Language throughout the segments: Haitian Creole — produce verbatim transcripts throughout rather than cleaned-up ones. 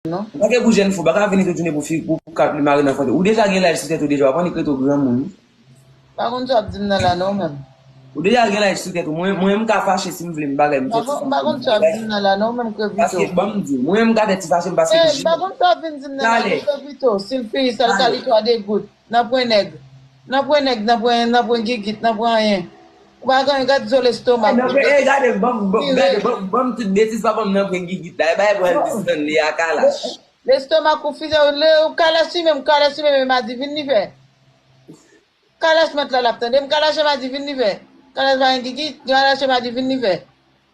non. Ou pa gen pou jèn fi, ou pa ka vini tout jounen pou fi, pou kap li mare nan fwonte. Ou deja gen laj sou tèt ou deja, w ap annik rete w granmoun. Pa konn sa w ap di m nan la non menm. Ou deja gen laj sou tèt ou. Mwen, mwen, m ka fache si m vle, m bagay, m fè ti fache. Pa konn sa w ap di m nan la non menm, Krevito. Paske, ban m di w, mwen, m ka fè ti fache m paske. Eh, m pa konn sa w ap vin di m nan la non, Krevito. Si l fini, sèl kalitwa de gout. Nan pwen nèg. Nan pwen nèg, nan pwen, nan pwen gigit, nan pwen anyen. Ou pa gen, gad zo lestomak. Nan pwen, eh, gade, ban m, ban m, gade, ban m, ban m tout betiz, pa ban m nan pwen gigit la. E bay pou el disann li a Kalash. Lestomak ou fize, le, Kalash li menm, Kalash li menm, e madivin li fè. Kalash mèt la, l ap tande m, Kalash e madivin li fè. Kalash pa gen gigit, Kalash e madivin li fè.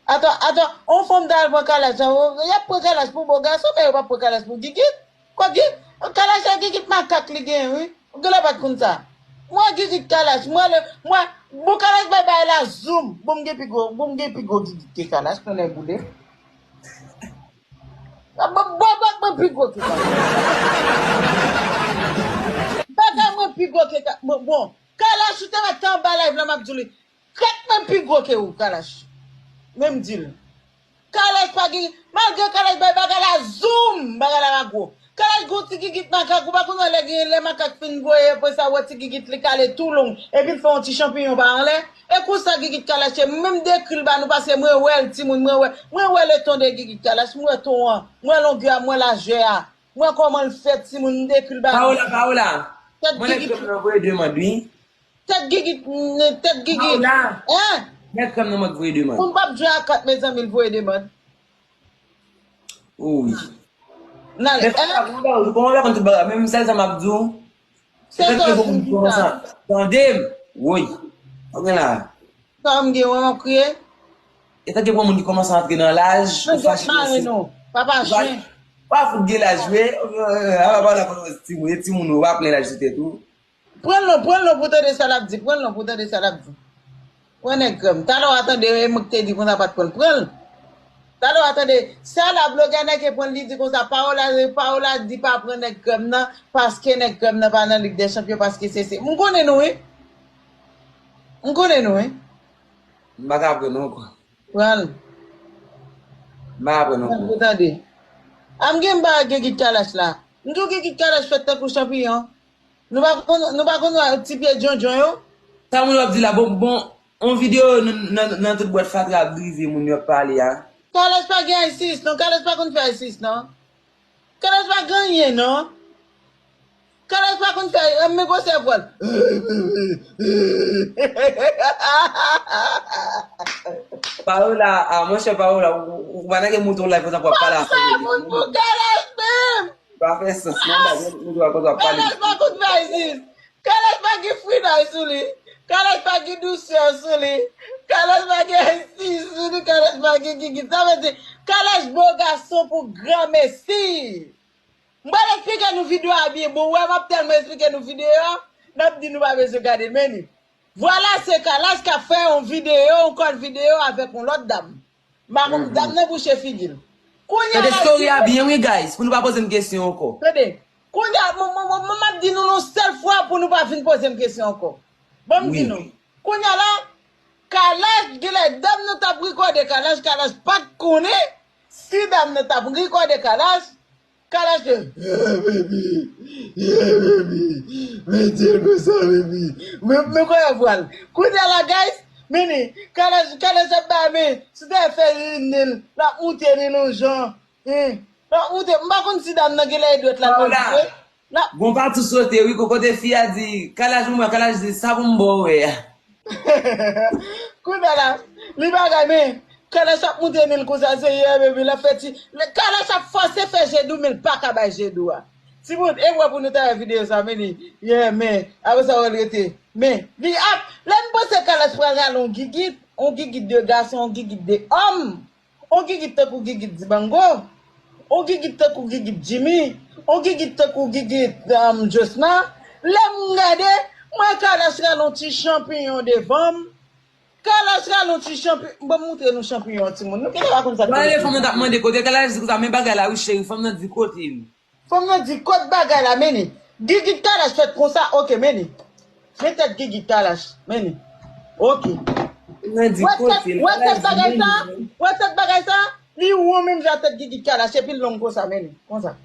Atò, atò, on fanm ta al pran Kalash, y ap pran Kalash pou bo gason, men yo p ap pran Kalash pou gigit. Kote Kalash a gigit makak li genyen, wi. Ou genlè pa t konn sa. Mwen gigit Kalash, mwen le, mwen, bon Kalash bay bay la zoom. Bon, m gen pi gwo, bon, m gen pi gwo gigit ke Kalash, tonnè boule. Bon, bon, bon, mwen pi gwo ke Kalash. Bagay mwen pi gwo ke Ka-, bon, bon. Kalash, ou te mèt anba live la, m ap di w li. Kèk mwen pi gwo ke ou, Kalash. Men m di l. Kalash pa gen, malgre Kalash bay bagay la zoom, bagay la pa gwo. Kalash gwo ti gigit makak, ou pa konn wè lè gen, lè makak fin voye, apre sa wè ti gigit li kale tou long, epi l fè yon ti chanpiyon pa anlè. E konsa gigit Kalash ye, menm dekri l ba nou, paske mwen wè l, timoun, mwen wè, mwen wè le ton de gigit Kalash, mwen wè ton an, mwen wè longè a, mwen wè lajè a, mwen wè kòman l fèt, timoun, m dekri l ba nou. Paola, Paola. Tèt gigit. Mwen lè nan voye demann, wi. Tèt gigit, tèt gigit. Paola. Hein? Nèg krèm nan mwen k voye demann. Moun p ap jwe a kat, mezanmi, l voye demann. Wi. Nan, men hein? Kòman w konn tout bagay? Menm sèl sa m ap di w. Se sa w di sa. Tande m. Woy. Ou gen la. Sa m gen, wè m ap kriye. E tanke pou moun ki kòmanse antre nan laj, ou fache. Mare nou. Papa jen. Pa fout gen laj, wi. Apa pa la konn timoun, e timoun ou pa plen laj sou tèt ou. Pran l non, pran l non pou tande sa l ap di, pran l non pou tande sa l ap di. Pran nèg krèm. Talè w a tande, e mwen ki te di konsa pa t pran l. Pran l. Talè w a tande, sa la blogè nèg e pran l, li di konsa, Paola, Paola di pa pran nèg krèm nan, paske nèg krèm nan pa nan Lig dè Chanpyon, paske se, se. M konnen nou, wi. M konnen nou, wi. M pa ka pran non ankò. Pran l. M pa ka pran non ankò. Pran l pou tande. A m gen m pa gigit Kalash la. M di w gigit Kalash fèt tankou chanpiyon. Nou pa konn, nou pa konn wè ti pye djondjon yo? Sa moun yo ap di la, bon, bon, on videyo nan, nan, nan tout bwat fatra ap drive moun yo ap pale a. Kalash pa gen ice non, Kalash pa konn fè ice non. Kalash pa gen anyen non. Kalash pa konn fè, eh, men gwosè vwa l. Paola, ah, monchè Paola, ou, ou, ou pa nan gen mouton live konsa pou ap pale a fè moun pou Kalash menm. Pa fè sans non, bagay ou dwe konn ap pale. Kalash pa konn fè ice. Kalash pa gen frinay sou li. Kalash pa gen dousè sou li. Kalash pa gen ice sou li. Kalash pa gen gigit. Sa vle di, Kalash bo gason pou granmesi. M pral eksplike nou videyo a byen. Bon, wè, m ap tèlman eksplike nou videyo a, n ap di nou pa bezwen gade l, men li. Vwala, se Kalash k ap fè yon videyo, yon kòd videyo avèk yon lòt dam. M pa konn dam nan bouche figi l. Kounye a la, story a byen wi, guys, pou nou pa poze m kesyon ankò. Tande. Kounye a, mwen, mwen, mwen, mwen, m ap di nou yon sèl fwa pou nou pa vin poze m kesyon ankò. Ban m di nou. Kounye a la, Kalash, genlè dam nan t ap rekòde Kalash, Kalash pa t konnen si dam nan t ap rekòde Kalash, Kalash te, yeah, baby. Yeah, baby. Men di l konsa, baby. Men, men kòman vwa l. Kounye a la, guys, men li, Kalash, Kalash ap ba men, si te fè ri nèl, l ap moute nèl yon jan. Hein. L ap moute, m pa konn si dam nan genlè e dwèt la nan vre. Gon patou sote, wi, kote fi a di, Kalash, mwen, Kalash di, sa pou m ba w wè a. Kounye a la, li bagay, men, Kalash ap moute men l konsa, se, yeah, baby, l ap fè ti, Kalash ap fòse fè jedou, men l pa ka bay jedou a. Timoun, e wè pou nou ta wè videyo sa, men li, yeah, men, apre sa, wè l rete. Men, li ap, lè m panse Kalash pral rale yon gigit, yon gigit de gason, yon gigit de òm. On gigit tankou gigit Dibango. On gigit tankou gigit Jimmy. On gigit tankou gigit, um, Josna. Lè m gade, mwen Kalash rale on ti chanpiyon devan m. Kalash rale on ti chanpiyon. Bon, m montre nou chanpiyon an, timoun. Nou genlè pa konn sa k. Bon, ale, fanm nan t ap mande kote Kalash di konsa, men bagay la, wi, cheri, fanm nan di kote l. Fanm nan di, kot bagay la, men li. Gigit Kalash fèt konsa, oke, men li. Men tèt gigit Kalash, men li. Oke. Wè tèt, wè tèt bagay sa? Wè tèt bagay sa? Pi won menm jan tèt Gigit Kalash, epi l long konsa, men li, konsa.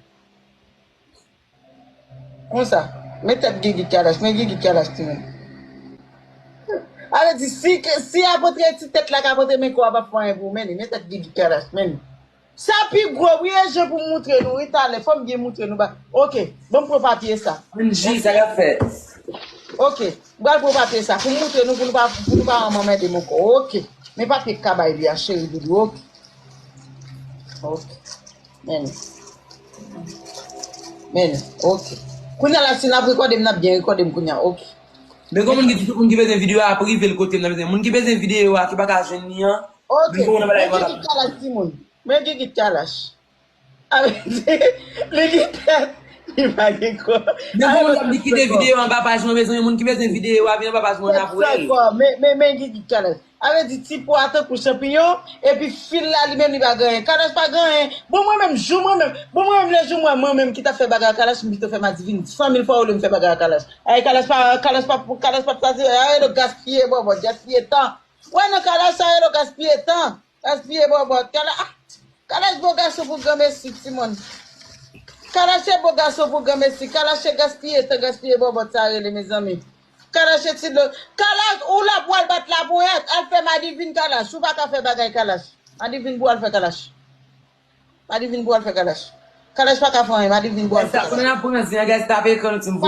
Konsa. Men tèt Gigit Kalash, men Gigit Kalash timoun. A vle di, si, si apot ti tèt la ka pote men kò a p ap fè anyen pou ou, men li, men tèt Gigit Kalash, men li. Sa pi gwo, wi, e jan pou m moutre nou, wi, talè, fò m byen moutre nou, ba, oke, bon, m pran papye sa. Anji, sa k ap fèt? Oke, m pral pran papye sa, pou m moutre nou, pou nou pa, pou nou pa anmède m ankò, oke. Men papye k ka bay li a, cheri doudou, oke. Oke. Men. Men, oke. Kounye a la, si n ap rekòde m, n ap byen rekòde m kounye a, oke. Men gen moun ki di tout moun ki bezwen videyo a prive l kote m nan bezwen. Moun ki bezwen videyo a, ki pa ka jwenn li an, oke. Vin pou mwen nan bagay. Men Gigit Kalash, timoun. Men Gigit Kalash. A vle di, li gen tèt, li pa gen kò. Men gen moun k ap di kite videyo anba paj mwen, mezanmi, moun ki bezwen videyo a, vin anba paj mwen, n ap wè l. Men, men, men Gigit Kalash. A vle di ti po a tankou chanpiyon, epi fil la li menm li pa gen anyen. Kalash pa gen anyen. Bon mwen menm, jou mwen menm, bon mwen menm, lè jou mwen, mwen menm ki t ap fè bagay a Kalash, m pito fè Madivine san mil fwa olye m fè bagay a Kalash. Ay, Kalash pa, Kalash pa, Kalash pa t fasil, ay, lo gaspiye bòbòt, gaspiye tan. Wè nan Kalash sa rele gaspiye tan, gaspiye bòbòt. Kalash, ah, Kalash bo gason pou granmesi, timoun. Kalash se bo gason pou granmesi, Kalash se gaspiye tan, gaspiye bòbòt sa rele, mezanmi. Kalash se ti dlo. Kalash, ou la pou al bat laponyèt, al fè Madivine Kalash. Ou pa ka fè bagay Kalash. Madivine pou al fè Kalash. Madivine pou al fè Kalash. Kalash pa ka fè anyen, Madivine pou al fè Kalash. Konnen ap pran zen, guys, tape ekran nou ti m